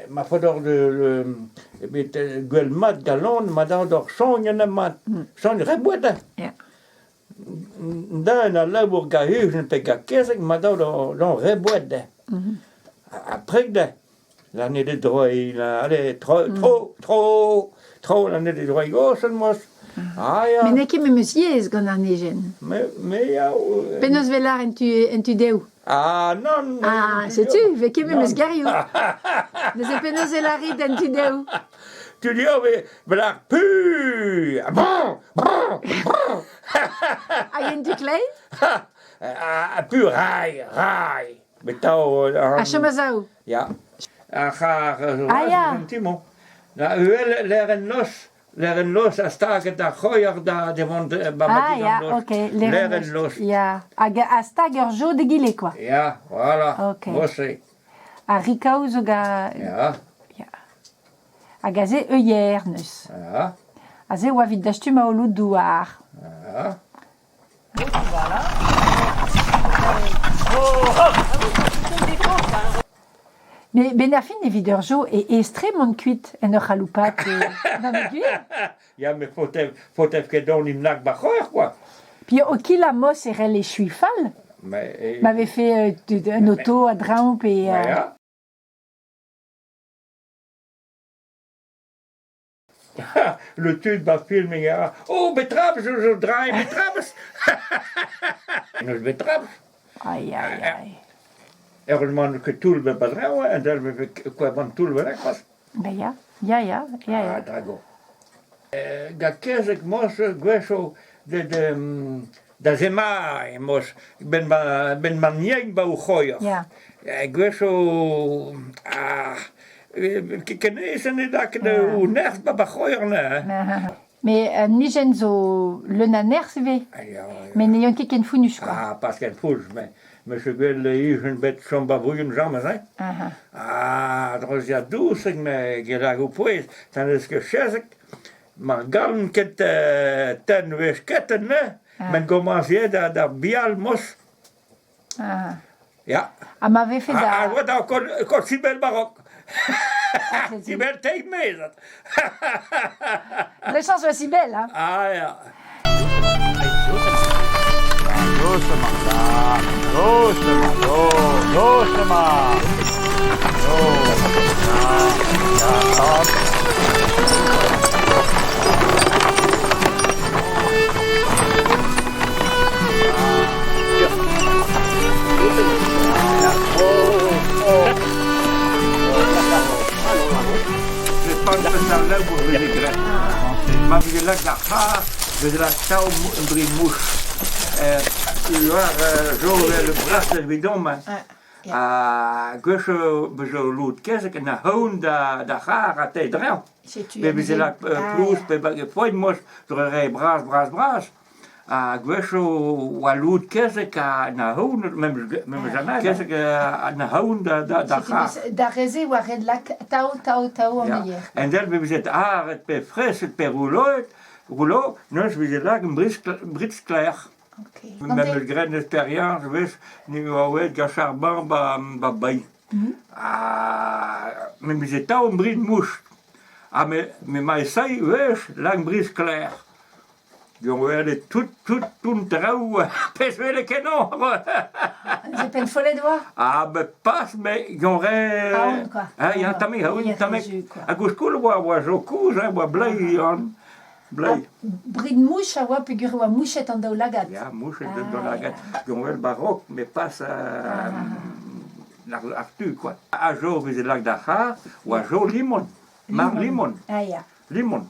Ma faot bet gwell mat galon ma da d'or soñj en mat. Soñj re boued Ya. Da en al labour gant pe gant kezeg ma da d'or re boued. Ha preg da. L'année de droit, allez, tro, tro, tro, tro, l'année de droit gos moas. Ah ya. Met n'eo ket memes yezh gant ar nejenn. Me, me ya. Penaos 'vez lâr en tu, en tu dehoù? Ah nann! Ah, setu, 'vez ket memes gerioù. Neuze penaos e lârit en tu dehoù? Tu dehoù 'vez lâr pu! Brr! Brr! Brr! Hag en tu kleiz? Ah, pu rai, rai! Met tav... Ha chom a-sav? Ya. Ar c'harr Ah ya! Timon. Da uhel lec'h en noz. Lec'h en noz a staget ar c'hoier da da vont ba Ah ya, ok, lec'h en noz. Ya, hag a stag ur jod egile quoi. Ya, voilà. Ok. Mosse. Ar rikaou zo ga... Ya. Ya. Hag aze euier neus. Ya. Aze oa evit dastum aoloù douar. Ya. Mais ben ar fin evit ur jo e aes-tre mont kuit en ur c'haloupat. Non mais gwir. Ya, mais faut ket dont im lak bac'hor, quoi. Puis o kilañ mos e c'hell echuiñ fall. Mais, Ma vefe un auto a-dreñv pe... Ya. Le tud ba filmiñ a ra Oh, betrabes zo drailh, betrabes! N'eus betrabes. Ai, ai, ai. Heureusement n'eus ket toull bet a-dreñv, hein, del vefe ket toull bennak c'hoazh. Ben ya, ya, ya, ya, ya. Ah, drago. Gant kezeg mos gwech de, de, da zemariñ mos ben ma ben ma niein ba o c'hoioc'h. Ya. Gwech o ah ken aes eo lakaet o nerzh ba ba c'hoioc'h neuze. Mais un nijenn zo leun a nerzh ivez. Mais n'eont ket ken founnus quoi. Ah, pas ken founnus, mais Monsieur gwell ijin bet chom ba bouilhenn james hein. Ah, dreuziad dousig me get ho pouez, tandis que chezeg Mar gallont ket tenn wech ket ne, met gomañs eo da da bial mos. Ah. Ya. Ha ma vefe da... Ha oa da kod Sibel Barok. Sibel teir mezad. Dre chañs oa Sibel, hein? Ah ya. Doucement, doucement, doucement. Ma vije lakaet ar c'harr, veze lakaet tav dre mouch. War zo evel brasez evidomp hein. Ha gwech zo lod kezeg en a-c'houn da c'harr ha te dreñv. Pe veze lak plouz pe foenn moch dre re bras bras bras. Ha gwech oa lod kezeg en a-c'houn memes jamais kezeg en a-c'houn da c'harr. Da re-se oa ret lak tav tav tav an eier. En del pe veze aret pe freset pe rouloet, roulo, neuze veze lak britz sklaer. Okay. Me 'meus graet un experiañs wech ni oa aet gant charbon ba ba Bailh. Ha me 'mije tav brid mouch. Ha me me 'ma esaeet wech lak brid sklaer. Diorroet tout tout tout an traoù pezh 'wele kenañ. Se pennfollet oa? Ah ben pas met diorroet... Aon quoi. Ah ya tammig aon tammig. Hag ouzhkoul oa oa jo kozh hein, oa bleiz an. Bleiz. Brid mouch a oa peogwir e oa mouchet an daoulagad. Ya, mouchet an daoulagad. Diorroet barok met pas ar tu quoi. Ha jo veze lak d'ar c'harr oa jo limon. Mar limon. Ah ya. Limon.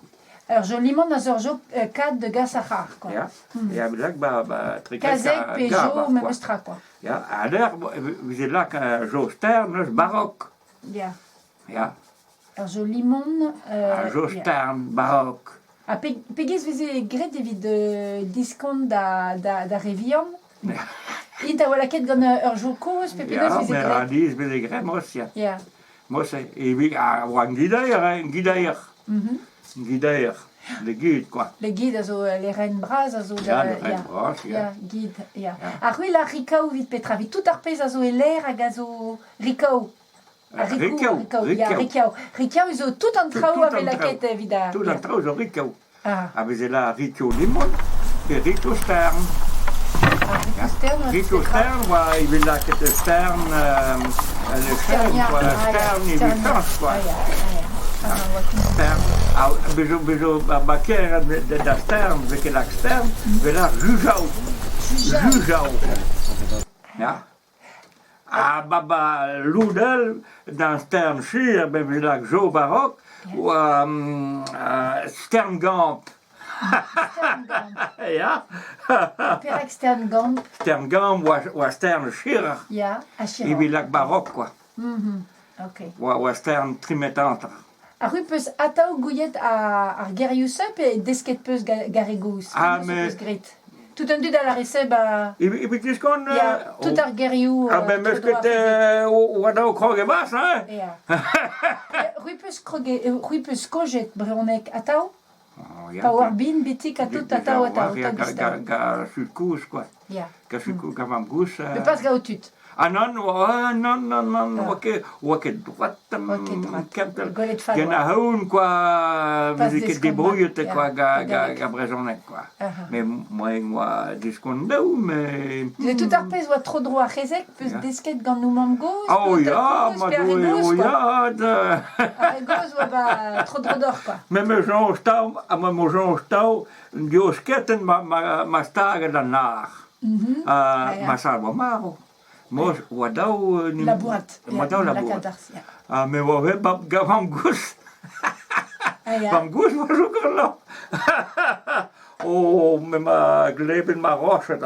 Ur jo limon a zo ur jo kad da gas ar c'harr quoi. Ya, ya lak ba ba Kazeg pe jo memes tra quoi. Ya, ha lec'h veze lak jo stern eus barok. Ya. Ya. Ur jo limon. Ar jo stern barok. Ha pegez veze graet evit diskont da, da, da re vihan? Int a oa lakaet gant ur jo kozh pe penaos veze graet? Ya, met alies veze graet mos, ya. Ya. Mos, evit a oa un gidaer, un gidaer. Un gidaer, le guide, quoi. Le guide a zo le ren bras a zo... Ya, le ren bras, ya. Ya, guide, ya. Ha c'hwi la rikaou evit petra? Evit tout ar pezh a zo e lêr hag a zo rikaou? Rikoù, rikoù, ya, rikoù. Rikoù zo tout an traoù a vez lakaet evit ar... Tout an traoù zo rikoù. A veze la rikoù limon pe rikoù stern. Ah, stern, Rikoù stern oa evit lakaet stern le chêne, quoi, stern evit chañs, quoi. Stern. Ha bezo, bezo, ba kêr da stern, vez ket lak stern, vez lak jujaou. Jujaou. Ya. Ha ba ba Loudel, d'an stern sur, ben vez lak Jo Barok, oa stern-gamp. Ya. Perak stern-gamp? Stern-gamp oa, oa stern Chiroc'h. Ya, ha Chiroc'h. Evit lak Barok, quoi. Ok. Oa, oa stern trimetanter. Ha c'hwi 'peus atav gouiet ar gerioù-se pe desket 'peus gare gozh? Ah, Penaos mais... 'peus graet? Tout an dud a lâre se ba... Evit diskont... Ya, tout ar gerioù... Ah ben, meus ket oa dav krog e-barzh, hein? Ya. C'hwi 'peus kroget, c'hwi 'peus kojet brezhoneg atav? Oh, ya. Pa oar bin betek ha tout atav atav, Ya, ga sul-kozh, quoi. Ya. Ga sul-kozh, ga mamm-gozh. Met pas gant tud. Ah nann, ah nann, nann, nann, oa ket, oa ket droat, Oa ket droat. Kemper. Gwelet fall Gant oa. ar c'haoun, quoi, Pas veze ket diskont, debrouilhet, ya, quoi, ga, ga, galleg. ga brezhoneg, quoi. Aha. Mais moaien oa diskont daou, mais... Mais tout ar pezh oa tro-dro ar c'hezeg, peus desket gant o mamm-gozh, Oh pe ya, tad-kozh, ma pe ar re doue, gozh, oh quoi. ya, da... Ar re gozh oa ba tro-dro deoc'h, quoi. Me 'm eus soñj tav, ha ma 'm eus soñj tav, diouzh skeudenn ma, ma, ma staget an ar. Ah, ya. Ma sal oa marv. Moz oa dav... Labourat. Oa dav labourat. Ha me oa bet gant vamm-gozh. Ah, ya. Vamm-gozh oa zo ganeoc'h. Oh, me 'ma glebet ma roched.